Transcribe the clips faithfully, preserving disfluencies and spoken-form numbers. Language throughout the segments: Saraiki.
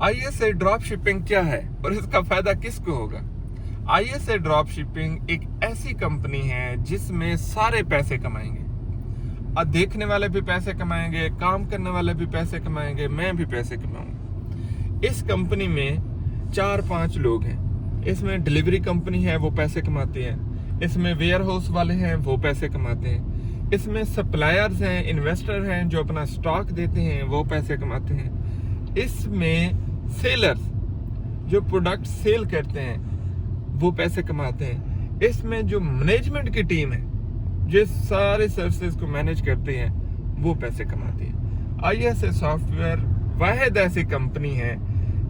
آئی ایس اے ڈراپ شپنگ کیا ہے اور اس کا فائدہ کس کو ہوگا؟ آئی ایس اے ڈراپ شپنگ ایک ایسی کمپنی ہے جس میں سارے پیسے کمائیں گے۔ اب دیکھنے والے بھی پیسے کمائیں گے، کام کرنے والے بھی پیسے کمائیں گے، میں بھی پیسے کماؤں گا۔ اس کمپنی میں چار پانچ لوگ ہیں۔ اس میں ڈلیوری کمپنی ہے، وہ پیسے کماتی ہے۔ اس میں ویئر ہاؤس والے ہیں، وہ پیسے کماتے ہیں۔ اس میں سپلائرز ہیں، انویسٹر ہیں، جو اپنا اسٹاک دیتے ہیں، وہ پیسے کماتے ہیں۔ اس میں سیلرز جو پروڈکٹ سیل کرتے ہیں، وہ پیسے کماتے ہیں۔ اس میں جو مینجمنٹ کی ٹیم ہے، جو سارے سروسز کو مینج کرتے ہیں، وہ پیسے کماتے ہیں۔ آئی ایس اے سافٹ ویئر واحد ایسی کمپنی ہے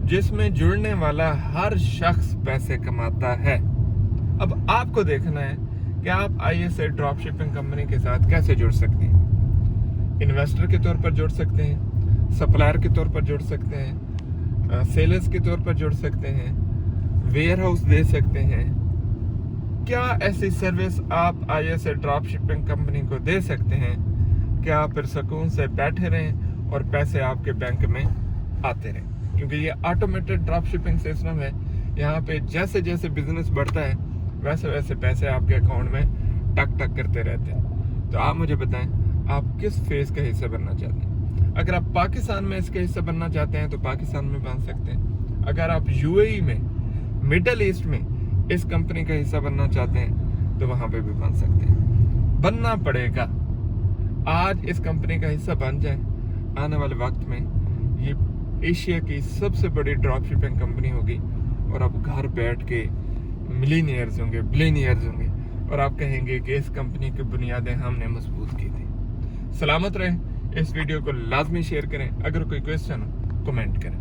جس میں جڑنے والا ہر شخص پیسے کماتا ہے۔ اب آپ کو دیکھنا ہے کہ آپ آئی ایس اے ڈراپ شپنگ کمپنی کے ساتھ کیسے جڑ سکتے ہیں۔ انویسٹر کے طور پر جڑ سکتے ہیں، سپلائر کے طور پر جڑ سکتے ہیں، سیلرز کے طور پر جڑ سکتے ہیں، ویئر ہاؤس دے سکتے ہیں۔ کیا ایسی سروس آپ آئی ایس اے ڈراپ شپنگ کمپنی کو دے سکتے ہیں کہ آپ پھر سکون سے بیٹھے رہیں اور پیسے آپ کے بینک میں آتے رہیں؟ کیونکہ یہ آٹومیٹڈ ڈراپ شپنگ سسٹم ہے۔ یہاں پہ جیسے جیسے بزنس بڑھتا ہے، ویسے ویسے پیسے آپ کے اکاؤنٹ میں ٹک ٹک کرتے رہتے ہیں۔ تو آپ مجھے بتائیں، آپ کس فیز کا حصہ بننا چاہتے ہیں؟ اگر آپ پاکستان میں اس کا حصہ بننا چاہتے ہیں تو پاکستان میں بن سکتے ہیں۔ اگر آپ یو اے ای میں، مڈل ایسٹ میں اس کمپنی کا حصہ بننا چاہتے ہیں تو وہاں پہ بھی بن سکتے ہیں۔ بننا پڑے گا۔ آج اس کمپنی کا حصہ بن جائیں، آنے والے وقت میں یہ ایشیا کی سب سے بڑی ڈراپ شپنگ کمپنی ہوگی اور آپ گھر بیٹھ کے ملینئرز ہوں گے، بلینئرز ہوں گے، اور آپ کہیں گے کہ اس کمپنی کی بنیادیں ہم نے مضبوط کی تھی۔ سلامت رہیں، اس ویڈیو کو لازمی شیئر کریں، اگر کوئی کویشچن ہو کمنٹ کریں۔